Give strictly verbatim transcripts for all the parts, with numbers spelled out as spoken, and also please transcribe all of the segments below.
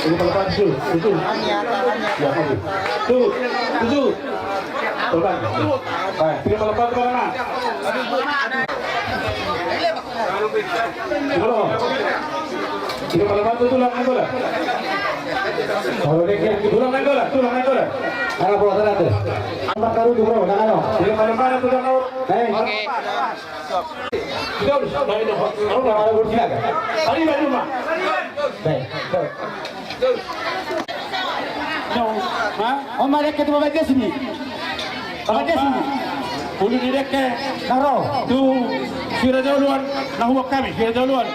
Tiga puluh delapan, tujuh, tujuh. Ya, maju. Tujuh, tujuh. Pelan. Baik, tiga puluh delapan, tiga puluh enam. Tiga puluh. Tiga puluh delapan, tujuh, tulang Nainggolan. Kalau dia kira, tulang Nainggolan, tulang Nainggolan. Ayo, bawa sana tuh. Empat kali tuh, bro, jangan, no. Tiga puluh delapan, tulang Nainggolan. Baik. Oke. Baik. Baik. Ha? Oma, dengke tu Bapak Jesmi. Bapak Jesmi. Ulu ni dengke. Na ro. Tu si Raja Uluan, na hubuat hami, si Raja Uluan.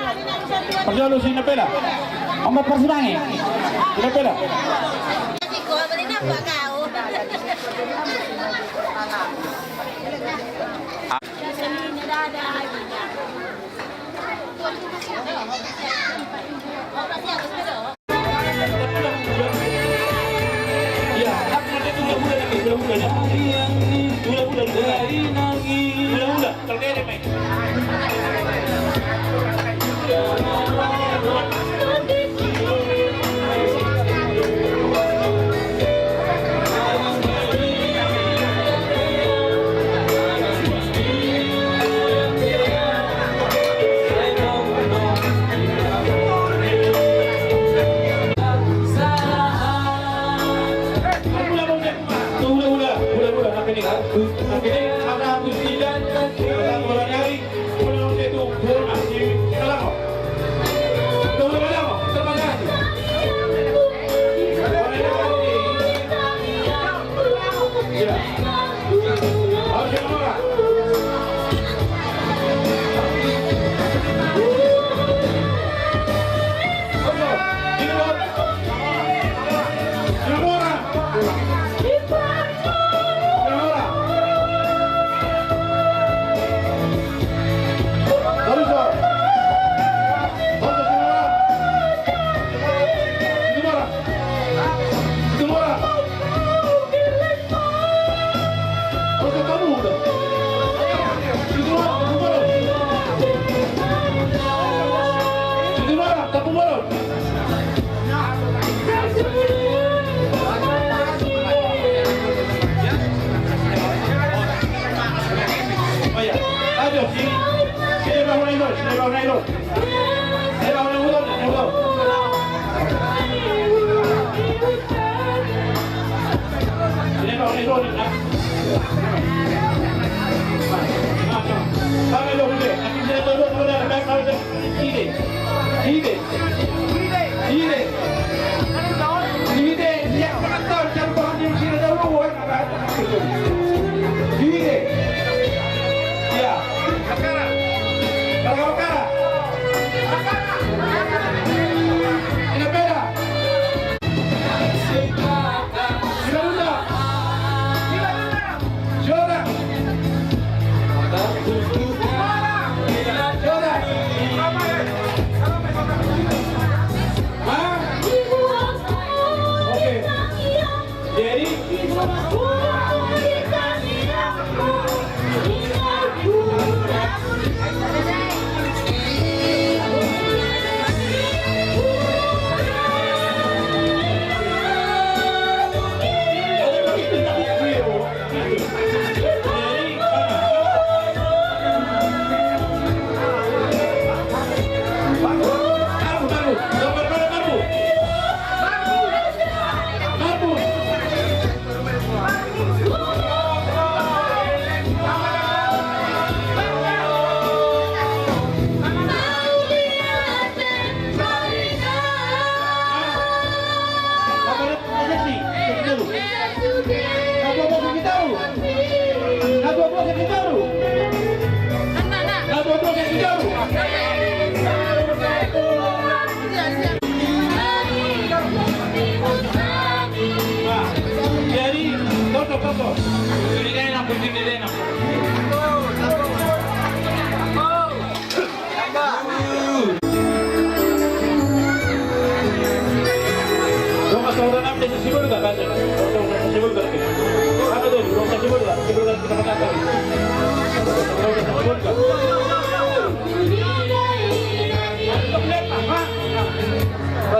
Parjolo si Napela. Oma, parsibangi. Si Napela.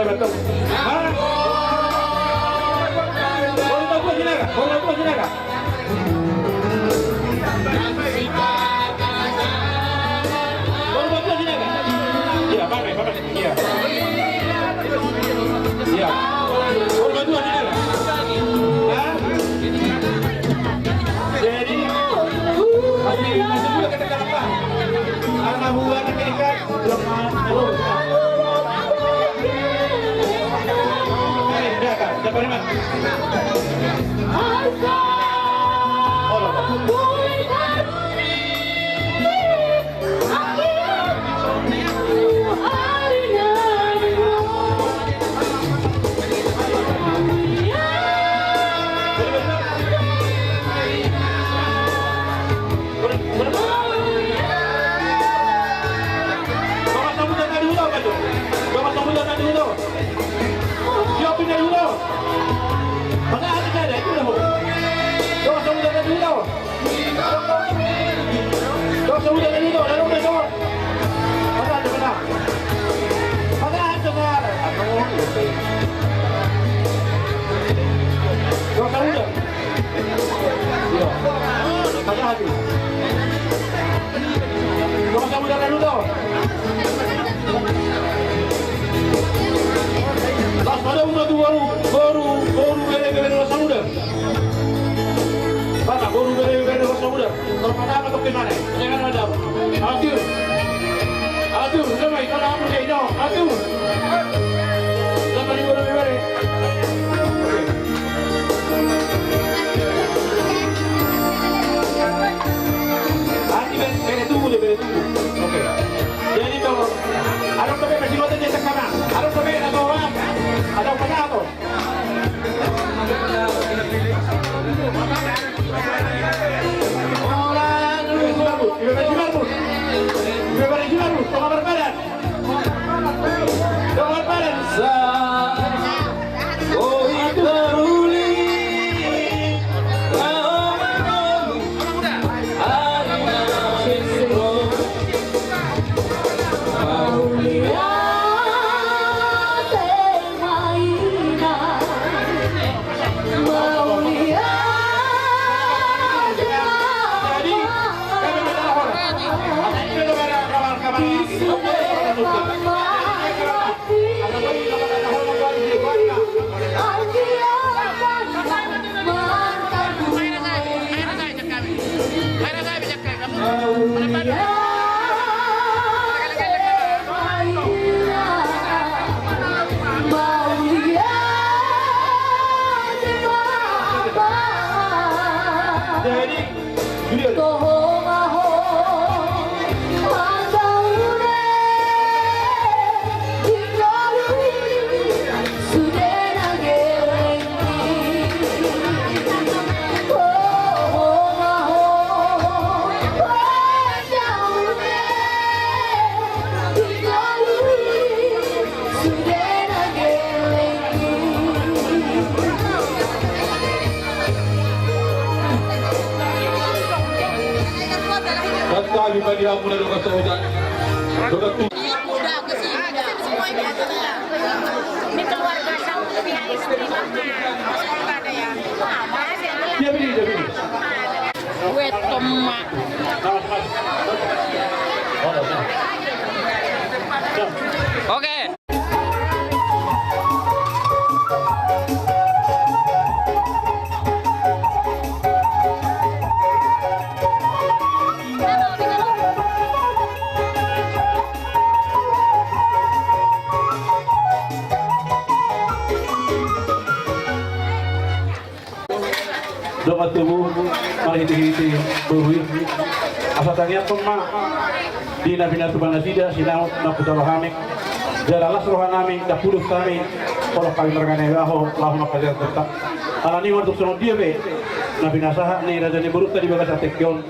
Boru Batua Sinaga, Boru Batua Sinaga. Boru Batua Sinaga. Iya, pakai, pakai. Iya. Iya. Boru Batua Sinaga. Hah? Jadi, masih, masih muda kita dapat. Anak buah kita ikat. Las pada umat tu boru, boru, boru, bere, bere, las pada. Pada boru, bere, bere, las pada. Las pada, apa tu gimana? Jangan ada. Atur. Atur, sama, sama, apa dia, no? Atur. Las pada boru, bere, bere. Hati bere, bere tunggu deh, bere tunggu. Oke. Jadi kalau ada pakai masih ngotot dia sekarang. Ada pakai atau orang? Ada pakai atau? Orang dulu si Marbun, ibu si Marbun. Ibu si Marbun, tengah berbadan. Tabi bagi aku na doka soja. Doka tu. Ini keluarga satu, ya, istri mama. Dia bini, dia bini. Gue tomak. Oke. Dongan tubu, marhitehite boru i, asa tangiangkon ma di na pinatupa nasida sinamot na hujalo hami. Jala las rohanami, dapulus hami, holong hami marga Naibaho, laho mangkajaha tentang. Alani i, martung songon dia pe na pinasahat ni raja ni borunta di bagasan tingki on,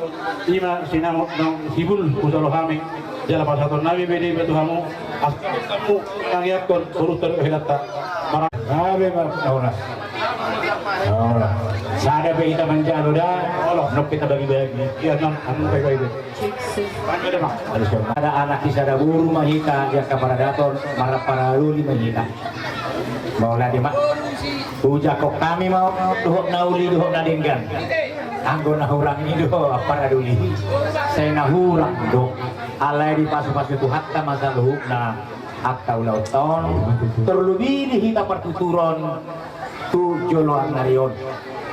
ima sinamot na hibul hujalo hami. Jala pasahatonnami be di ba tu hamu, asa hamu mangiangkon borunta dohot helanta. Mara. Abe marga Naibaho. Oh, sada pe hita manjalo da, olo, nunga hita bagi-bagi. Ia, non, anu, bagi-bagi. Ada anak i sada boru ma hita, ia, angka paradaton, marparaloli ma hita. Mauliate ma. Hujangkon hami ma dohot na uli dohot na denggan. Anggo na hurang i do paraloli. Sai na hurang do. Alai dipasu-pasu Tuhanta ma saluhutna. Angka ulaonta on, terlebih di hita partuturon tu joloan ni ari on.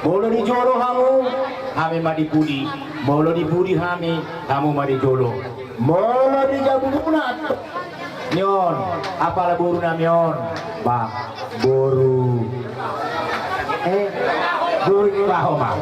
Molo di jolo hamu, hami ma di pudi. Molo di pudi hami, hamu ma di jolo. Molo di jabuna ni on, apala boru nami on, ba, boru. Eh, boru ni baho ma.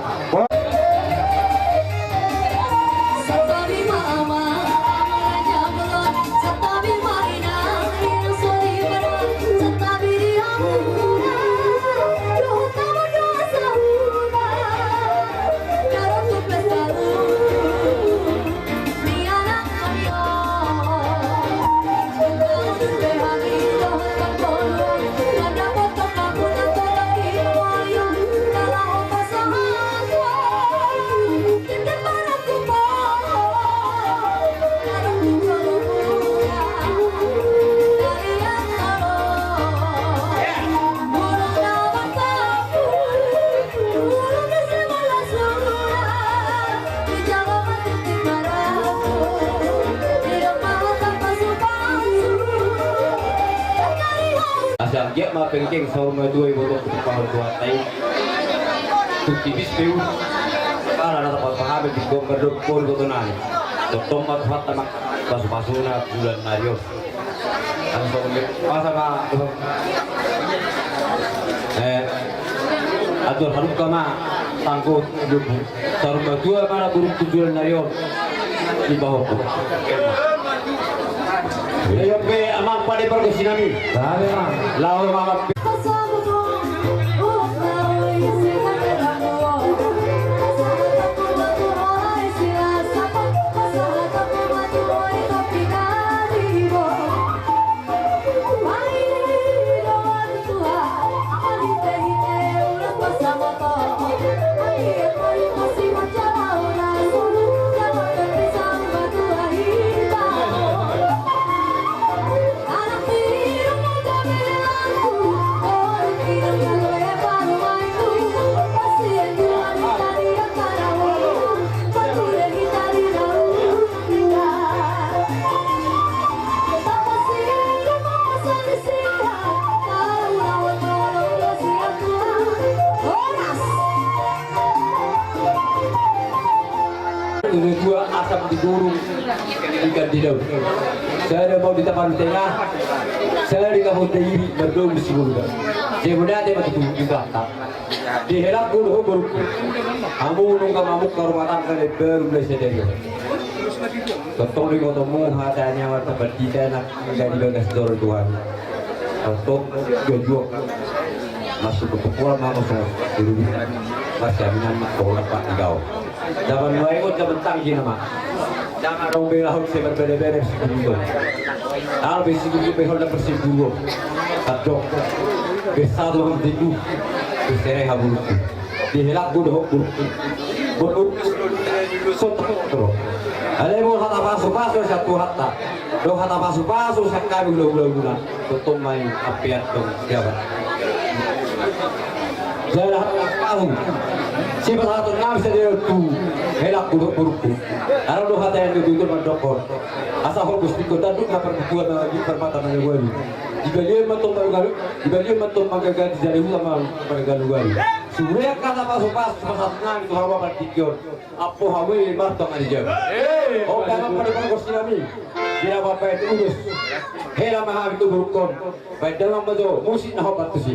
Asa anggiat ma pengkeng saur matua iboto tu pahon Tuhanta i. Tu tipis pe ulu. Ala na tapahami di gombar do pori boto nami. Tongtong ma Tuhanta ma pasu-pasuna bulan nari on. Asa ma, eh, atur haluka ma tanggo lubu. Saur matua ma na burung tujuan nari on. Di bahoku. Ia pe amang pade pargonsi nami. Laho ma amang pe. Dua asam di burung ikan di laut. Sada mau di tapan tengah, sada di kapal tinggi, berdoa si burung. Dia berdoa dia betul juga. Di helangku dohot borungku. Hamu nunga mamungka rumah tangga na imbaru mulai sadari on. Tongtong dibotomu hata ni amanta pandita na di bagas joro ni Tuhan. Tongtong juak-juak. Masuk tu pukul ma masuk. Dulu bisa. Masih aminan mak kau dapat di kau. Zaman nuaeng on zaman tangki nama. Ndang adong be laho sai marbada-bada siburuon. Alai be siburuon be holan parsiburuon. Tadok. Be satu hang tindu. Be sere haburukku. Di helangku dohot burukku. Burukku. Sotak. Alai molo hata pasu-pasu sian Tuhanta. Dohot hata pasu-pasu sian hami hula-hula. Tongtong ma i ampean tong jabat. Jala hata pasu. Sipasahaton nami sadia tu helangku dohot borungku. Adong do hata na tutu mandokkon. Asa horbo singkop tanduk na parbukuan na di parmata na galu. Di balian ma tong galu-galu. Di balian ma tong manggaga di jala huta ma manggalu-galu. Sude angka hata pasu-pasu sipasahaton nami tu hamu partingkian. Ampo hamu i martong ari jabu. Oke, amang pade pargonsi nami. Di na mambaen ulos. Hela ma hami tu borungkon. Baen damang ma jo musik na hombar tusi.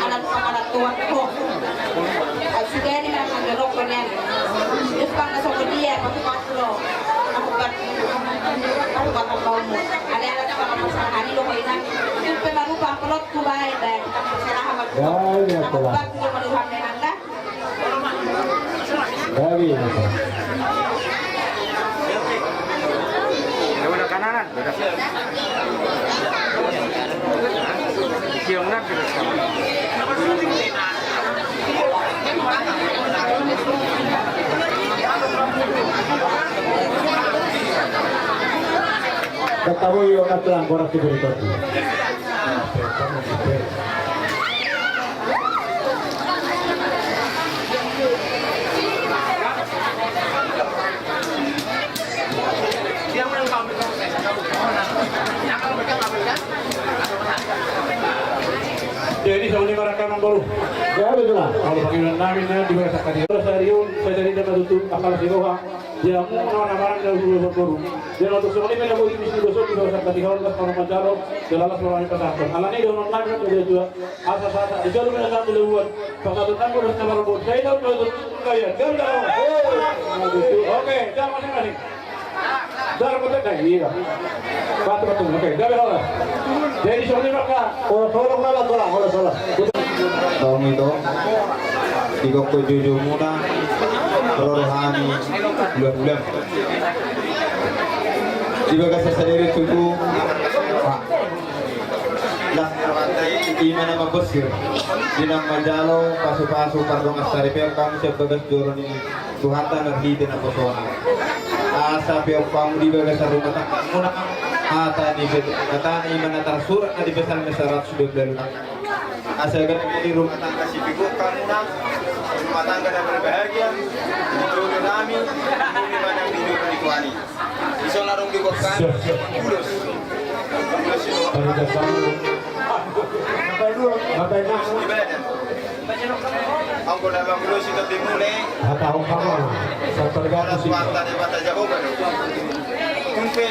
Anak pangalatua ho. Ai sugari ma anggo rokok nian. Terus pangka songon dia pasu-pasu lo. Aku bat, aku bat baumu. Ada anak pangka pasangan ini lo kau inang. Itu pe marupa amplop ku bae bae. Kita masalah apa? Ya, ya, aku bat juga marupa memang dah. Bagi. Ya udah, kanan. Siang nanti. Kata boyo, kata langkor, aku beri kopi. Jadi, songon i ma rakan nang boru. Ya, betul lah. Molo pangidoan nami na di bagasan hata on, sadari on, sadari on ma tutu, angka las ni roha. Di hamu na marhaha na hula boru. Di na tung songon i ma na boi misi gosok di bagasan hata on, las ma na manjalo, jala las ma na pasahathon. Alani dohonon nami na dua dua. Asa sasa, di jolo ma na satu lewat. Pasahaton nami las na marhaha boru. Sai tahu tahu tahu. Kaya ganda. Oke, jam masing-masing. Dar betul kan? Iya. Batu betul. Oke, gabe horas. Jadi songon i ma. Oh, tolong malah, tolong, horas, horas. Tong itu. Di koko jojo muna. Roro hani. Bulan-bulan. Di bagasan sadari tutu. Pak. Lah, ima na mambosir. Di na manjalo pasu-pasu pardongan saripeon hamu sian bagas joro ni Tuhanta marhite naposona. Asa peop hamu di bagasan rumah tangga muna. Hata ni pe, hata ni ima na tarsurat na di Psalmen saratus dua pulu ualu. Asa gabe di rumah tangga sipigok hamuna. Rumah tangga na berbahagia. Di jolo nami. Di mana di jolo ni Tuhan i. Di son adong di bokkan. Siap, siap. Ulos. Ulos itu. Baru dah tahu. Ngapain, Mas? Ibadah. Anggo na mangulosi topi mule. Hata hongkama. Sabar gak sih. Suarta Debata Jahowa. Kumpe.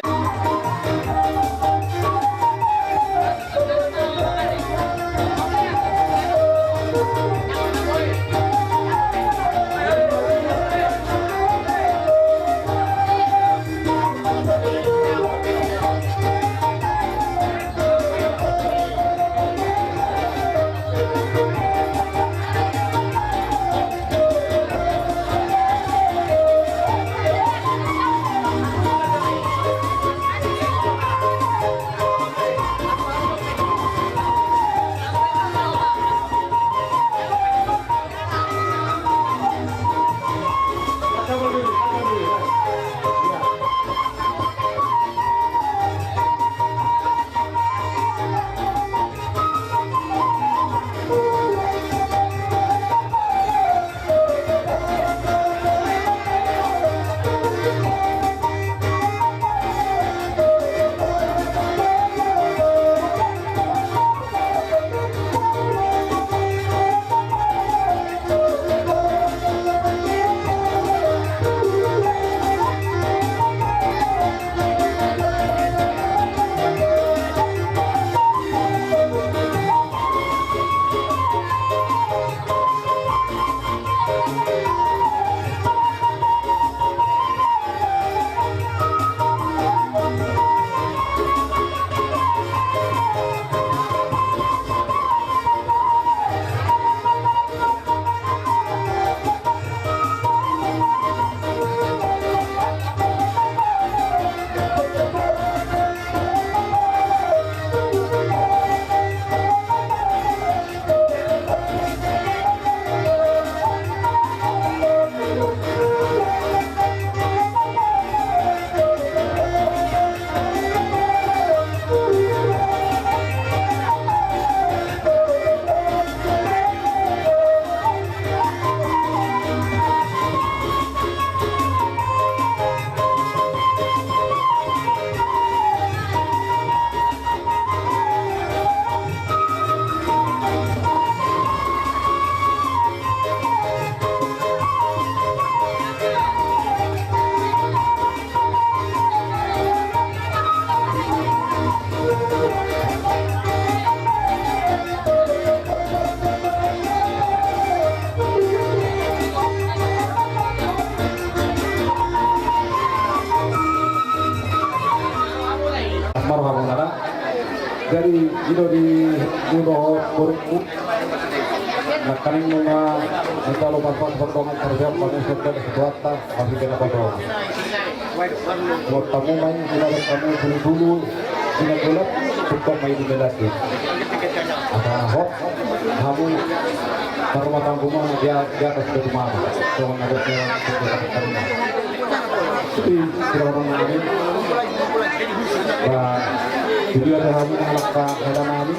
Jadi, i do di, di dohot borungku. Nangkaning nunga manjalo pasu-pasu pardongan, tarsiap ma muse tu Debata, marhite na pasu-pasu. Buat hamu ma i, di na buat hamu, sulu-sulu, di na bulat, tungkot ma i di medan i. Asa hot hamu marrumah tangga ma di, di atas batu mama. Songon na dohot ni on. Jadi, sila orang nami. Ba, di dia ada hamu na halak hela nami.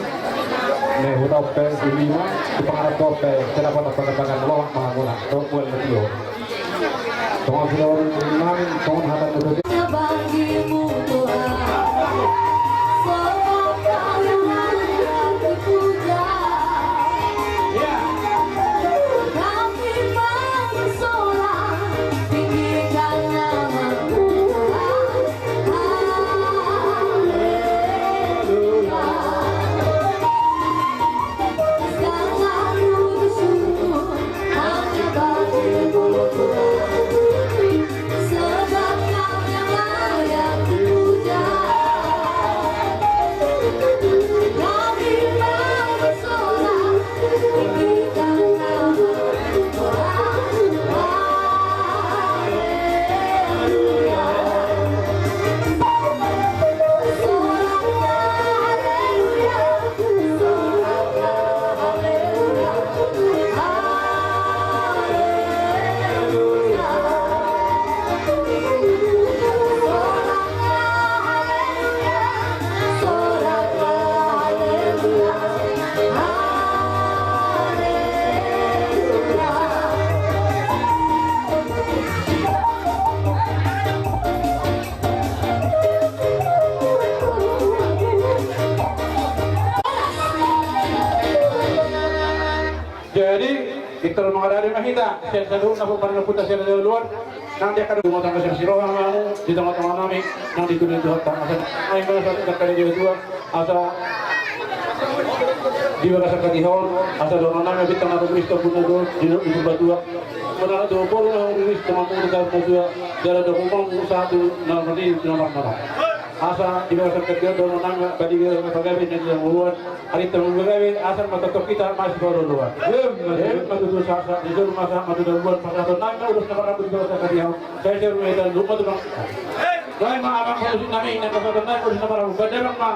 Naeng hudope, di lima, di pangaran dope, sila pada pada pada loak ma hamu na. Dope buat lebih. Tongon sila orang nami, tongon hata muda. Jadi, pintor mangarade ma hita, sian saluhutna pomparan ni ompunta sian na jolo on, nang di angka dongan tangga sian siroha ma hamu, di tonga-tonga nami, nang di tudu ni Tuhanta, asa, ai, asa, di bagasan hatiha on, asa dohonon nami ma bintang na rumiris tu ombun na dua, di, di Purbatua. Manang tu boru na rumiris tu ombun na dua, jala dohonon nami ma sahat tu na marnini, tu na marnono. Asa di bagasan hatiha on dohonon nami ma, baliga ma pagabe na di hangoluan, arinta ma pagabe, asa ma tongtong hita masipaolo-oloan. Emma tutu. Asa di jolo ma sahat ma tu dabuan, pasahaton nami ma ulos na marambut di bagasan hatiha on. Sai saur maita, luhut ma tu bangso. Nai ma amang pamusik nami, na pasahaton nami ulos na marambut, bahen damang ma.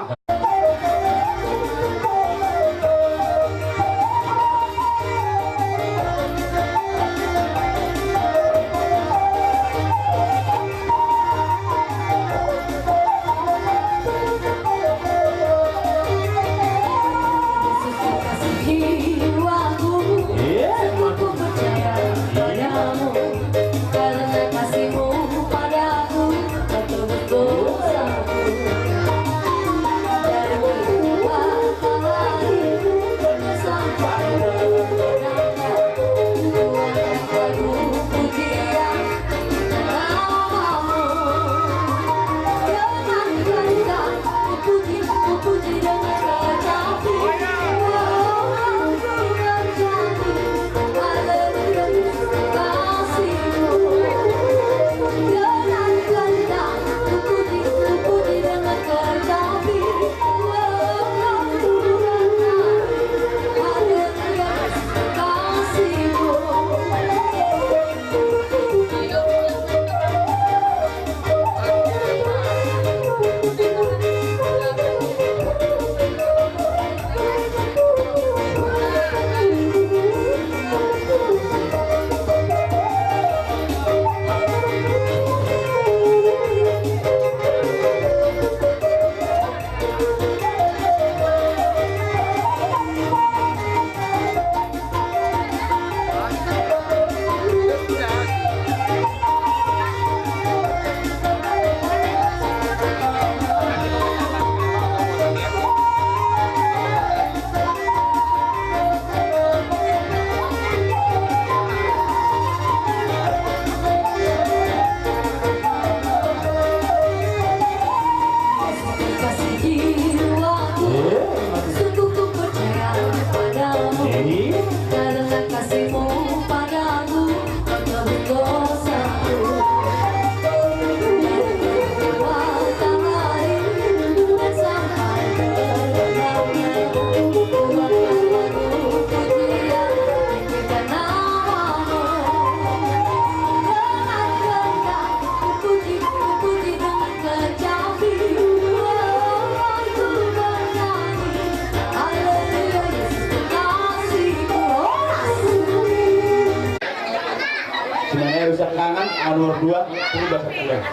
Nomor dua, ini bahasa kurang.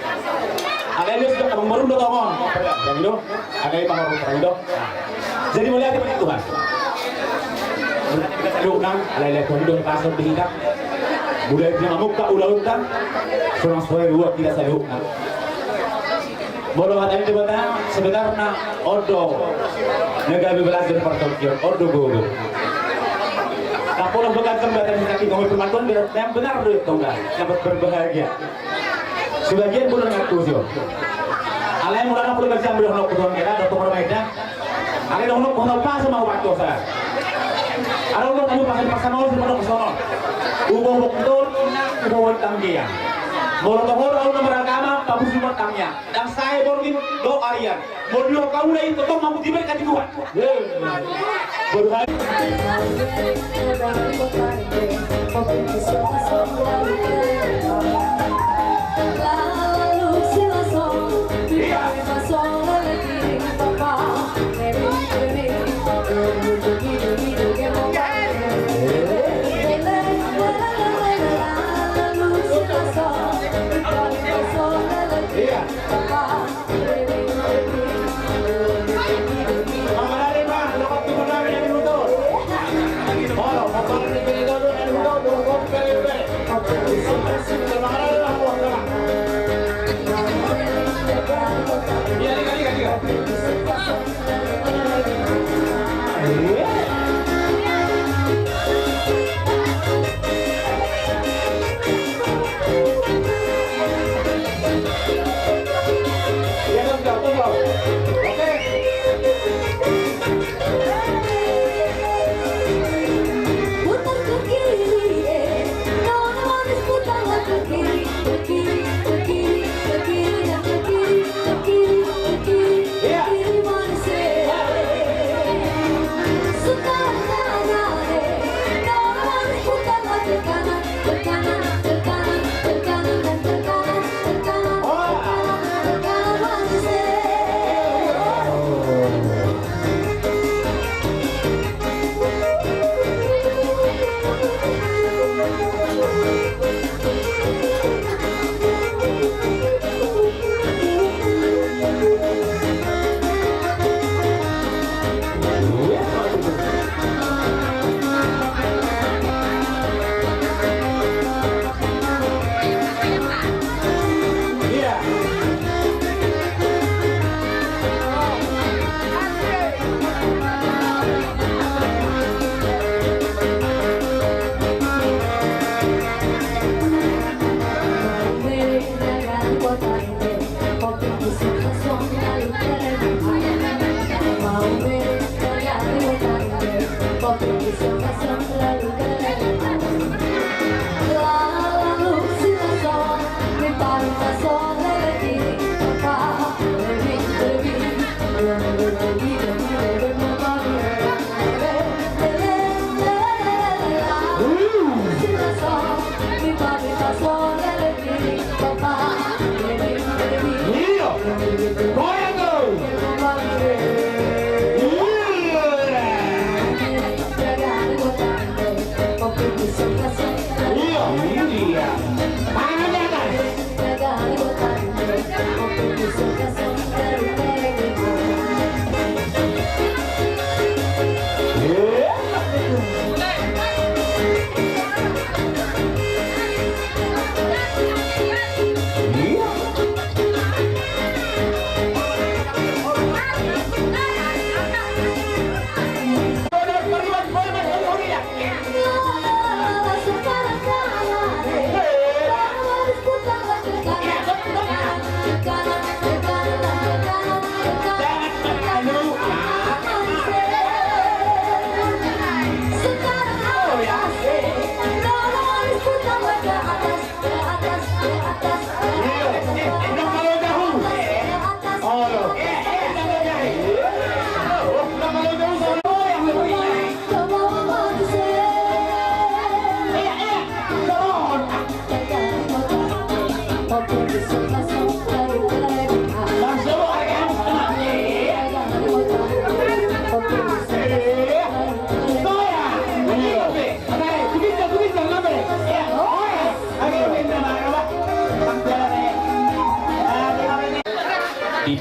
Alai dia sudah abang baru udah tongon. Pedang, pedang itu. Agak imang baru pedang itu. Jadi mauliate ma di Tuhan. Saluhutna, alai Tuhan i do pastor di hita. Mulai dia mamungka ulaonta. Sonang sonai dua kita saluhutna. Molo hata ni Debata, sebenarna on do na gabe belajar partondion, on do gogo. Nah, pola bukan jembatan di kaki ngomong permantuan, biar yang benar dulu, tau nggak? Dapat berbahagia. Sebagian pun dengan tujuh. Alai mula na pula kerja ambil honok kutuan kena, ada tukar meja. Alai dong honok kutuan pas sama obat dosa. Ada honok tadi pas, pas sama obat dosa. Ubo betul, ubo tanggian. Molo tohor, au na beragama, bagus cuma tanggian. Ndang sae borngin dohot arian. Molo dihot hamu na i, tongtong mamungka diberkat ni Tuhan. Baru hari. Iya.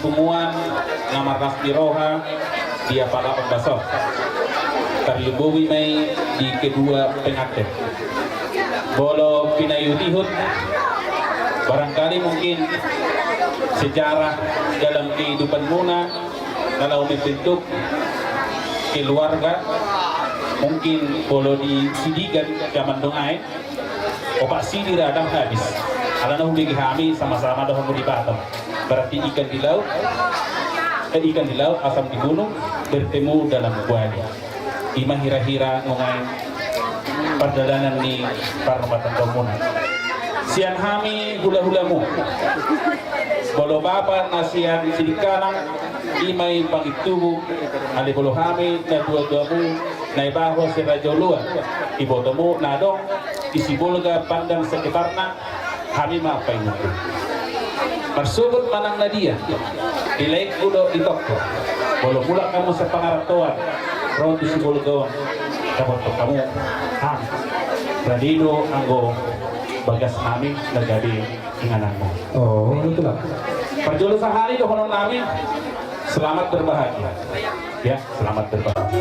Punguan na marlas ni roha di apala pambaso, tarlumobi ma i di kedua pengantin. Molo pinaihuthihut, barangkali mungkin sejarah dalam kehidupanmuna na laho membentuk keluarga, mungkin molo di Sidigan zaman dongan, opat sidi ra dang habis. Alana hubege hami sama-sama do hamu di Batam. Berarti ikan di laut, eh, ikan di laut, asam di gunung, bertemu dalam kuali. Ima hira-hira nunga i pardalanan ni parrumatanggaonmuna. Sian hami hula-hulamu. Molo bapa na sian Sidikalang, ima i pangintubu, alai molo hami na dua-duamu, Naibaho se Raja Oloan, ibotomu na adong di Sibolga Pandan sekitarna, hami ma paingutu. Marsogot manang na dia, di laengku dohot di tongko, molo mulak hamu sian pangarantoan ro tu Sibolga on, dapothon hamu hami. Rade do anggo bagas hami na gabe ingananmu. Oh, itulah. Parjolo sahali dohonon nami, selamat berbahagia. Ya, selamat berbahagia.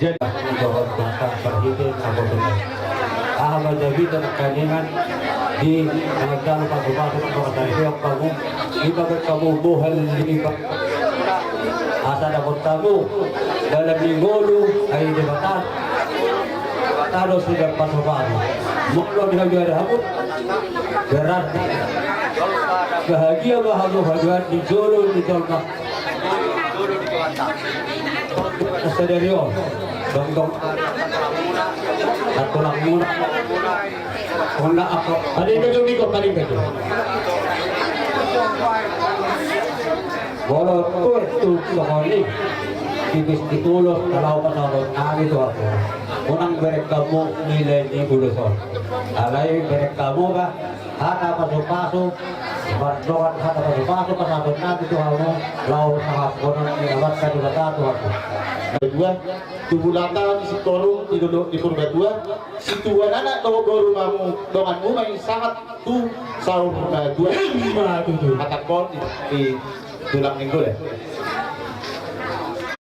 Jadi, dohot mata parhite abotoan. Aha ma jabitan kaningan di angka na pasu-pasu, angka na pasu-pasu. Ima berkamu bohal lima. Asa dapot hamu dalan ni ngolu, ai Debata. Debata do suda pasu-pasu. Molo di hamu ada hamu, berarti bahagia ma hamu haduan di jolo ni jolma. Sadari on, dong, dong. Aku langsung. Ona apa? Paling kejo, Miko, paling kejo. Molo tu, tu, songon i, tipis di ulos, kalau pasahaton nami tu aku. Unang berek hamu nilai ni ulos on. Alai berek hamu, bah, hata pasu-pasu, mardongan hata pasu-pasu, pasahaton nami tu hamu, laho sahaphonon ni Amanta Debata tu hamu. Dua, tu bulata di Sitorus, di dolok di Purbatua, situan anak dohot boru hamu, donganmu ma i sahat tu saur matua. Ima tutu. Hatangkon di, di tulang ninggule.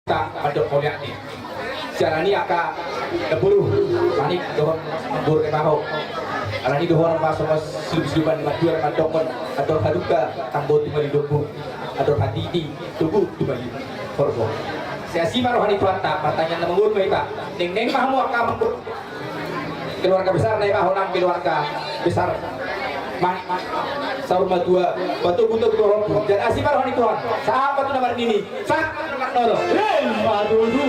Ta mandok mauliate. Siala ni angka na boru, Manik dohot boru Naibaho. Alani dohonon ma songon silup-silupan ni Madua mandokkon, andor halumpang tamba tu malidombung, andor hatiti tubu tu mali horbo. Sai asi ma roha ni Tuhanta, martangiang na mangolu ma hita. Nengneng ma hamu angka keluarga besar Naibaho nang keluarga besar Manik, saur matua, batu buta tu horongku. Jala asi ma roha ni Tuhan. Sahat ma tu na marnini, sahat ma tu na marnono. Hei, madodu.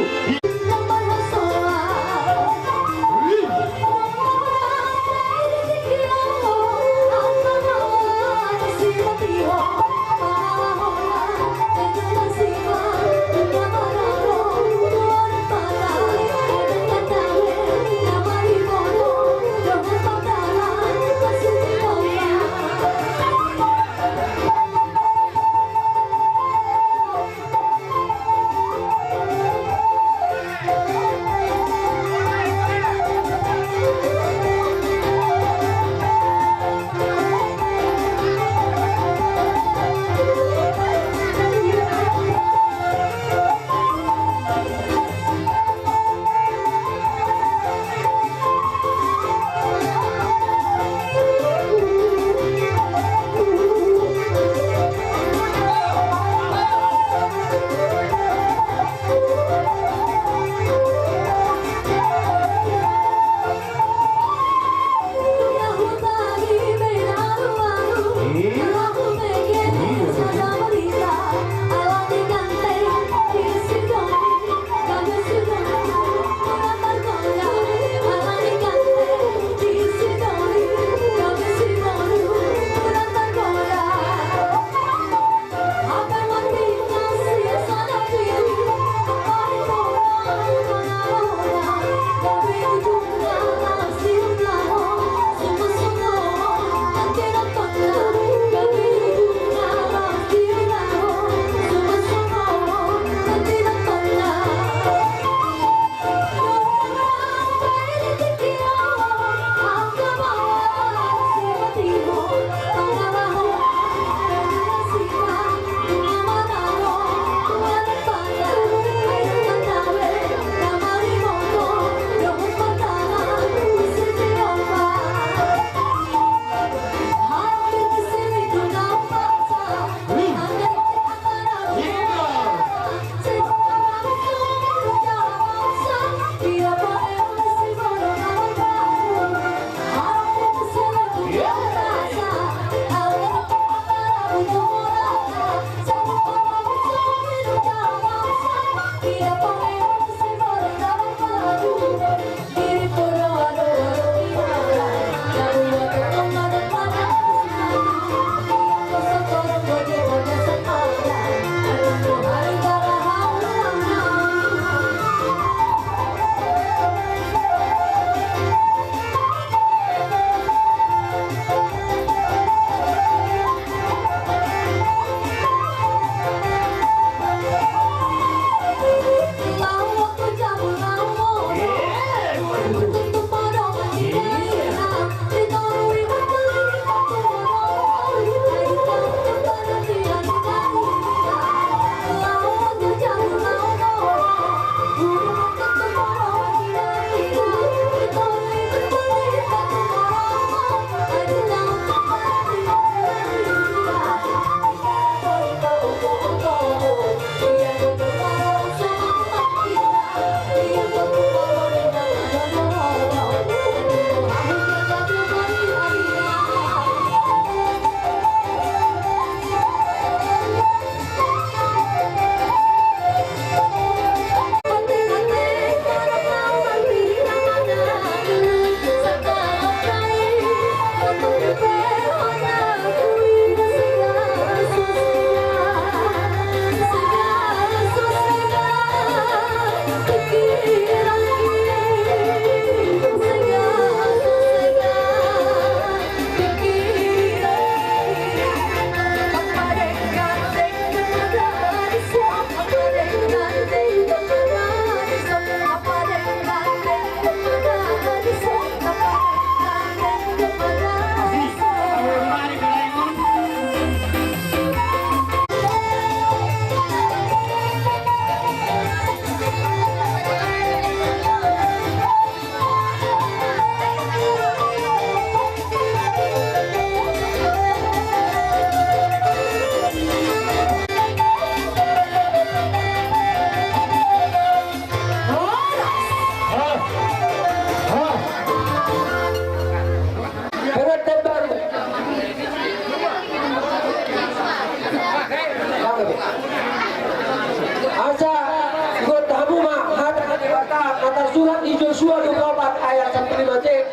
Surat ni Josua dua pulu opat ayat sampulu lima c.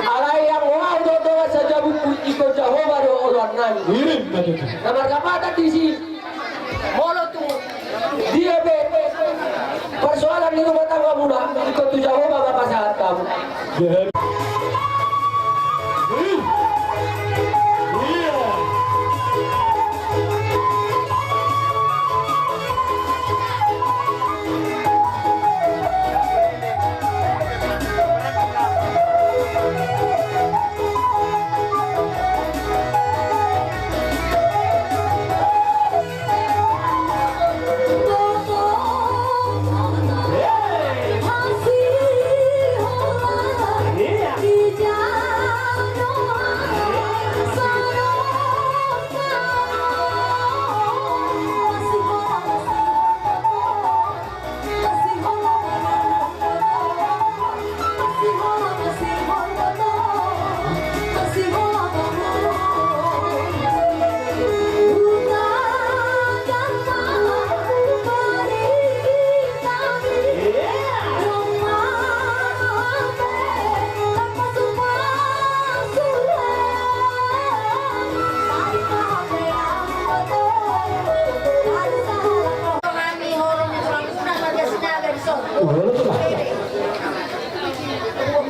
Alai anggo ahu dohot dongan sajabungku, ingkon Jahowa do oloannami. Iring ma tutu. Na marlapatan disi. Molo tung dia pe persoalan di rumah tanggamuna, ingkon tu Jahowa ma pasahat hamu.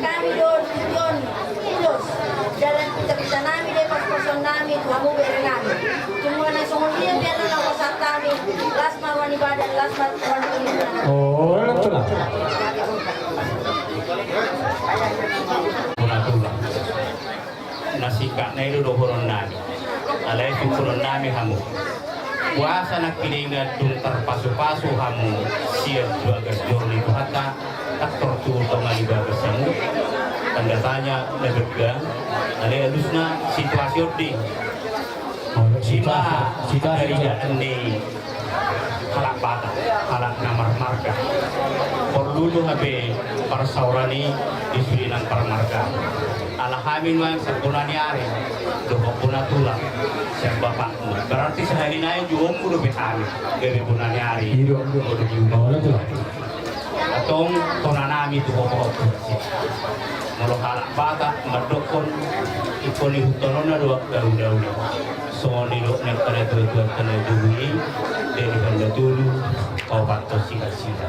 Hami do tujuan ulos, dalan pitapita nami do, paspason nami tu hamu bere nami. Tumua na songon dia pe na pasahat hami, las ma roha ni badan, las ma roha ni badan. Oh, betul. Bona tulang. Na singkat na i do dohonon nami. Alai sungkunon nami hamu. Boasa nangkiningan dung tarpasupasu hamu sian bagas joro ni Tuhanta, tangkas tu tonga ni bagas hamu? Tanda tanya na berga. Alai alusna situasi on do i. Situasi, situasi. Ima dari daan ni halak Batak, halak na marmarga. Porlu do hape parsaoran i di sude nang parmarga. Ala hami nuaeng sian bona ni ari dohot bona tulang sian bapakmu. Berarti sahali nai juonmu dope hami gabe bona ni ari. Iya. Antong tona nami tu ho. Molo halak Batak mandokkon, ingkon ihuthononna do angka undang-undang. Songon nidok ni angka natuatua na tubu i, dari banda tolu, opat to sila-sila.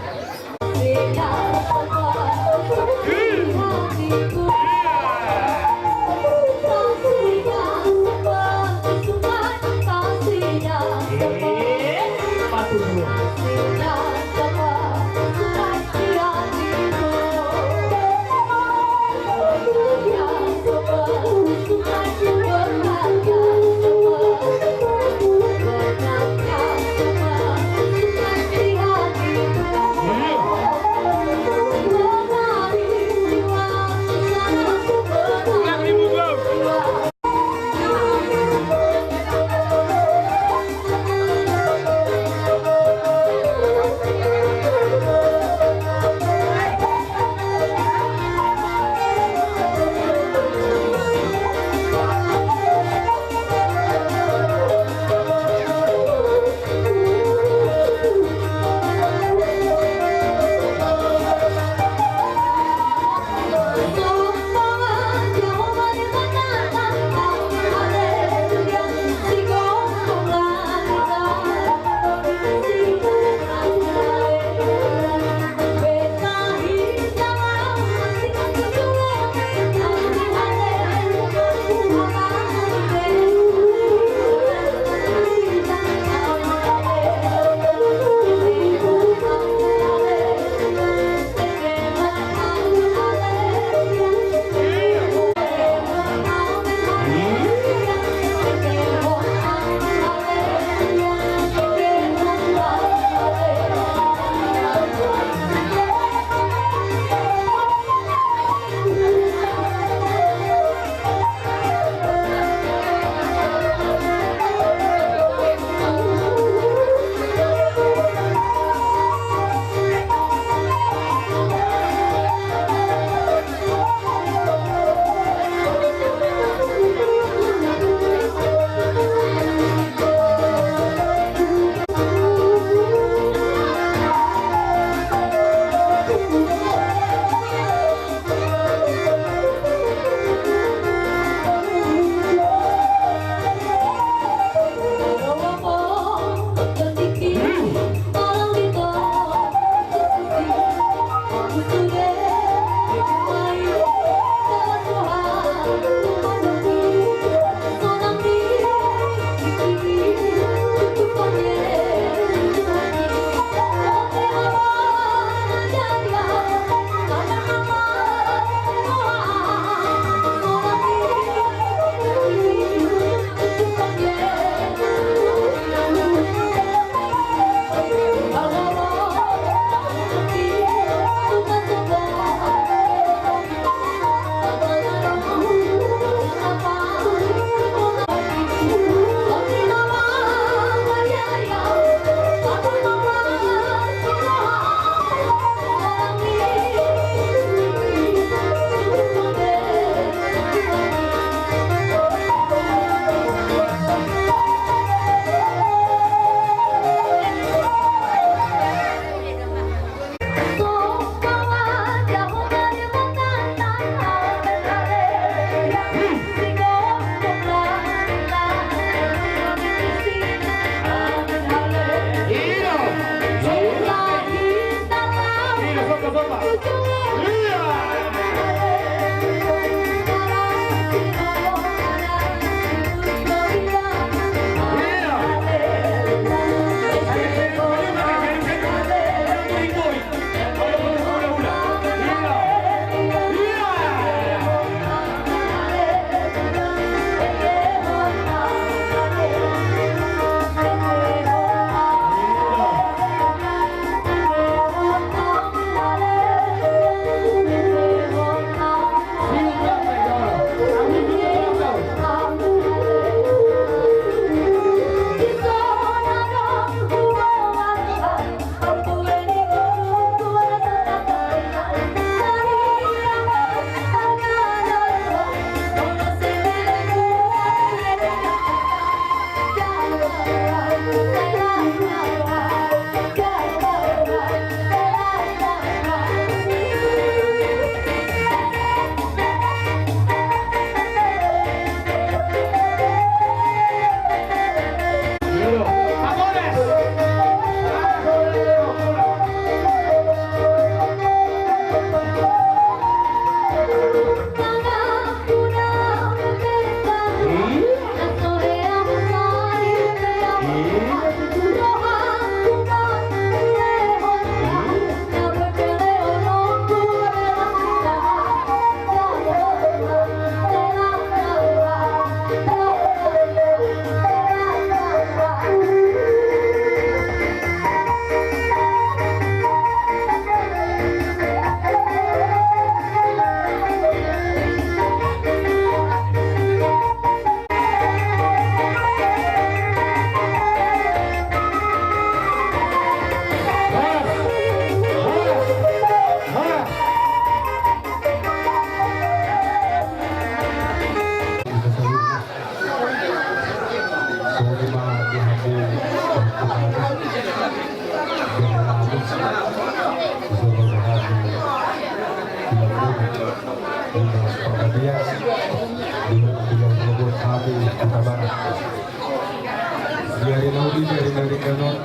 Di ari na uli, di ari na denggan on,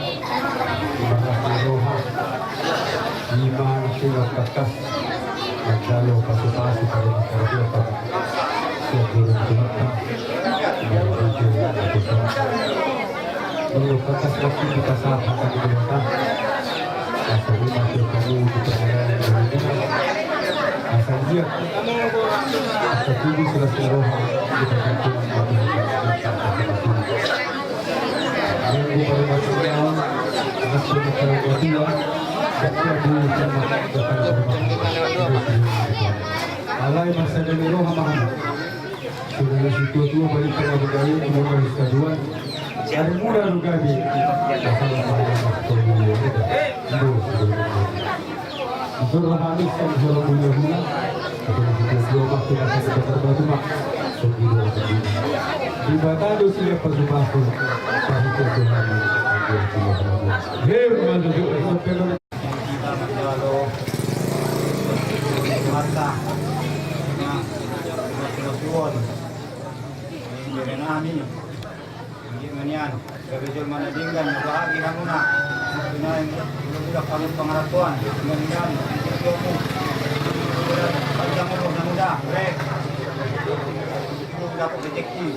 ima na roha, ima na singkat tangkas manjalo pasupasu pada masyarakat. Siap dulu di Tuhan. Molo tangkas waktu kita sapa tadi di mata. Asa ima siap kamu di perjalanan berhubungan. Asa liat, asa tubuh silas ni roha kita. Alai masa dari roha mahal. Sudah si tua-tua balik ke rumah dari rumah saduan. Dari mula rugabi. Asal pada waktu dulu. Dulu. Juru Hamis kan juru punya guna. Juru punya guna, makin akan kita berbatu, Mak. Di Batado siap pasu-pasu. Pasu-pasu Hamis. Hei, mantap juga. Sampai lo. Kita menjalo. Mata. Nah, mati-mati won. Ini dari nami. Anggiat ma nian, gabe jolma na denggan, na bahagia hamuna. Mangkinai, mula-mula hamu pangarantoan, denggan nian, anggiat ma. Panjang umur na muda, rek. Dapot rezeki.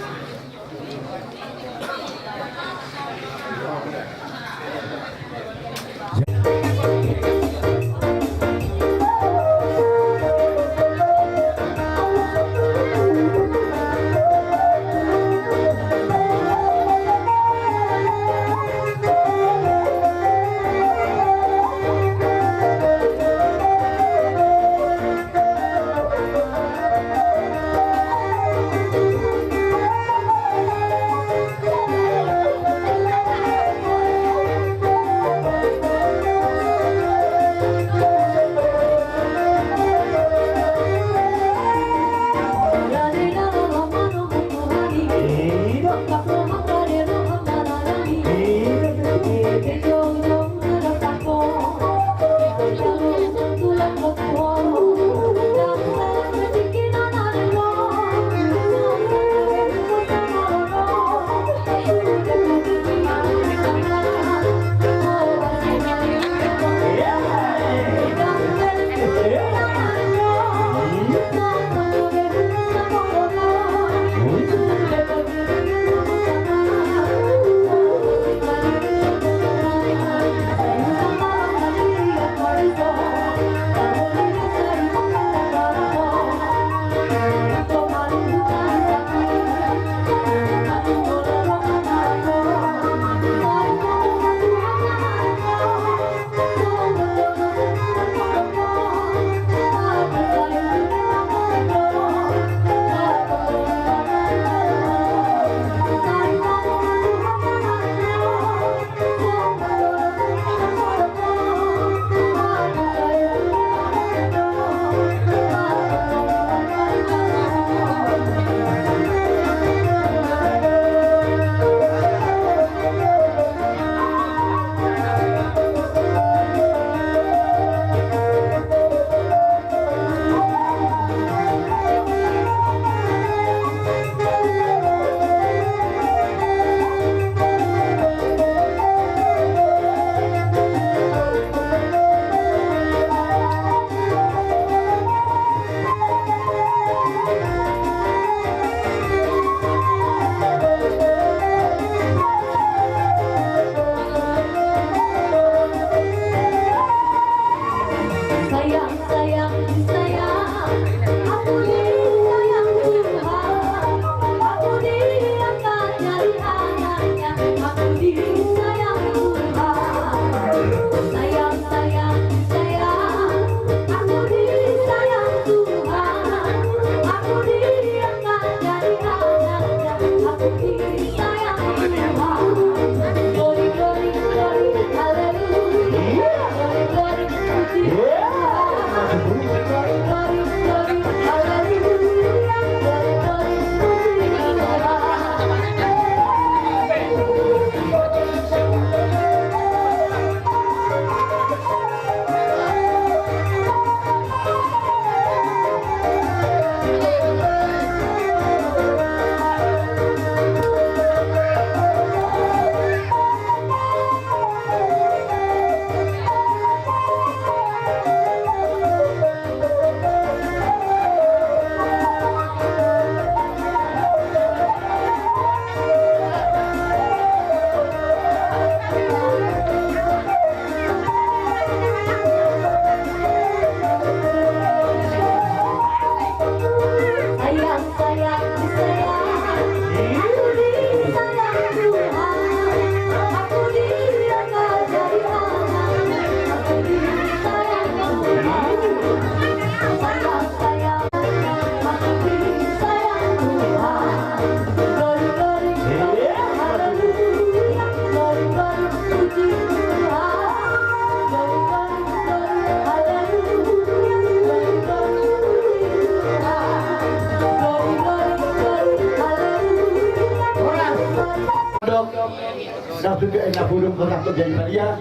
Napoleon kota tu jadi paria.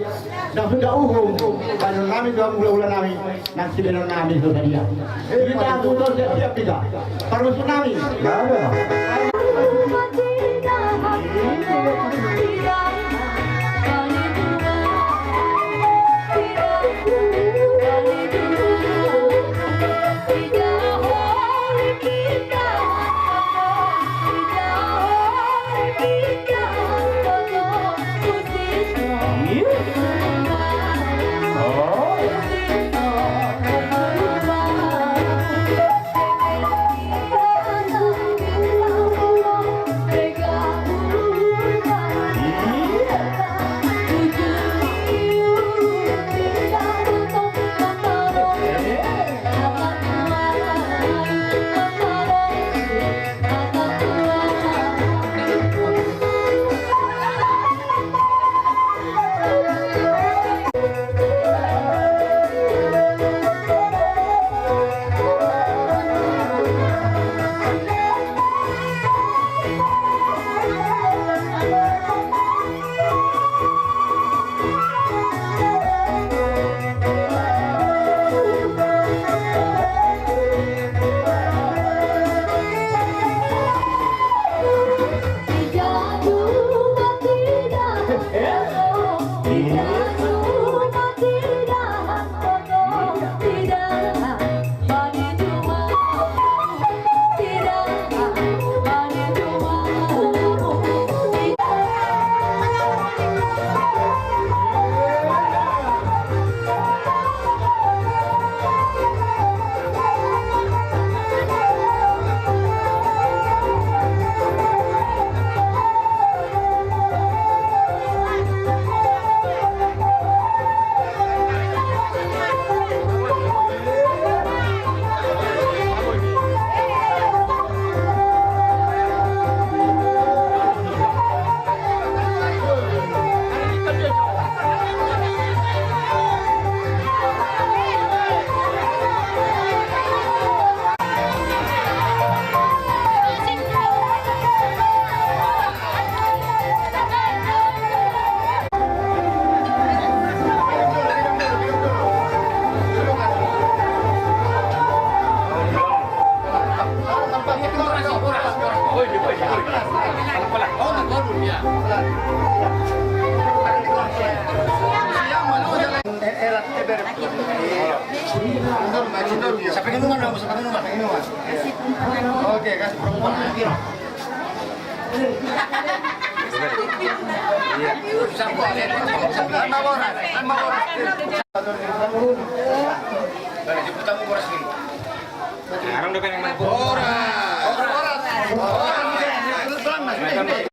Nang suda uhum banon nami tu hulahula nami, nang sibanon nami tu paria. Hita tu tol siap-siap hita. Parmusik nami. Sampai ke rumah dong, sampai ke rumah. Oke, kasih perempuan. Iya. Sama boras, sama boras. Dari jemputan boras ini. Sekarang udah pengen main bola. Boras. Boras. Boras.